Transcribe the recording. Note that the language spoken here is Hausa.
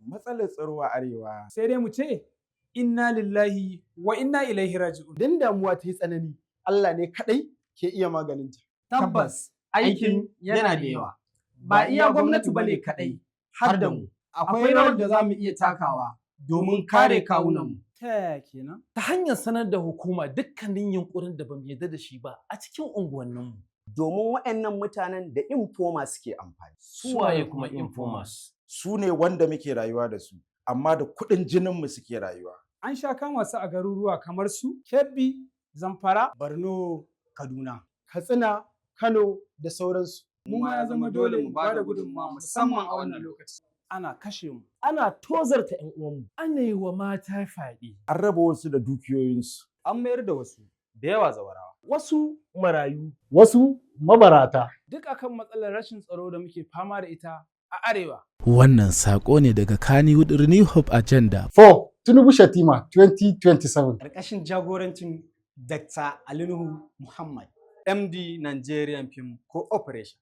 Matsalar tsaro a Arewa. Sai dai mu ce, inna lillahi wa inna ilaihi raji'un. Idan damuwa ta yi tsanani, Allah ne kaɗai ke iya maganinta. Tabbas, aikin yana da yawa. Ba iya gwamnati ba ne kaɗai, har da mu. Akwai rawar da za mu iya takawa domin kare kawunanmu. Ta yaya kenan? Ta hanyar sanar da hukuma dukkanin yunkurin da bamu yarda da shi ba a cikin unguwanninmu. Domin waɗannan mutanen da informer suke amfani. Suwaye kuma informers? Su ne wanda muke rayuwa da su, amma da kuɗin jininmu suke rayuwa. An sha kama su a garuruwa kamar su Kebbi, Zamfara, Borno, Kaduna. Katsina, Kano da sauransu. Mu ma ya zama dole mu bada gudunmawa, musamman a wannan lokaci. Ana kashe mu, ana tozarta 'yan uwanmu, ana yi wa mata fyaɗe. An raba wasu da dukiyoyinsu. An mayar da wasu da yawa zawarawa. Wasu marayu. Wasu mabarata. Duk akan matsalar rashin tsaro da muke fama da ita a Arewa. Wannan saƙo ne daga Kannywood Renew Hope Agenda. 4. Tinubu Shatima 2027. Ƙarƙashin jagorancin Dr. Ali Nuhu Muhammad, MD, Nigerian Film Corporation.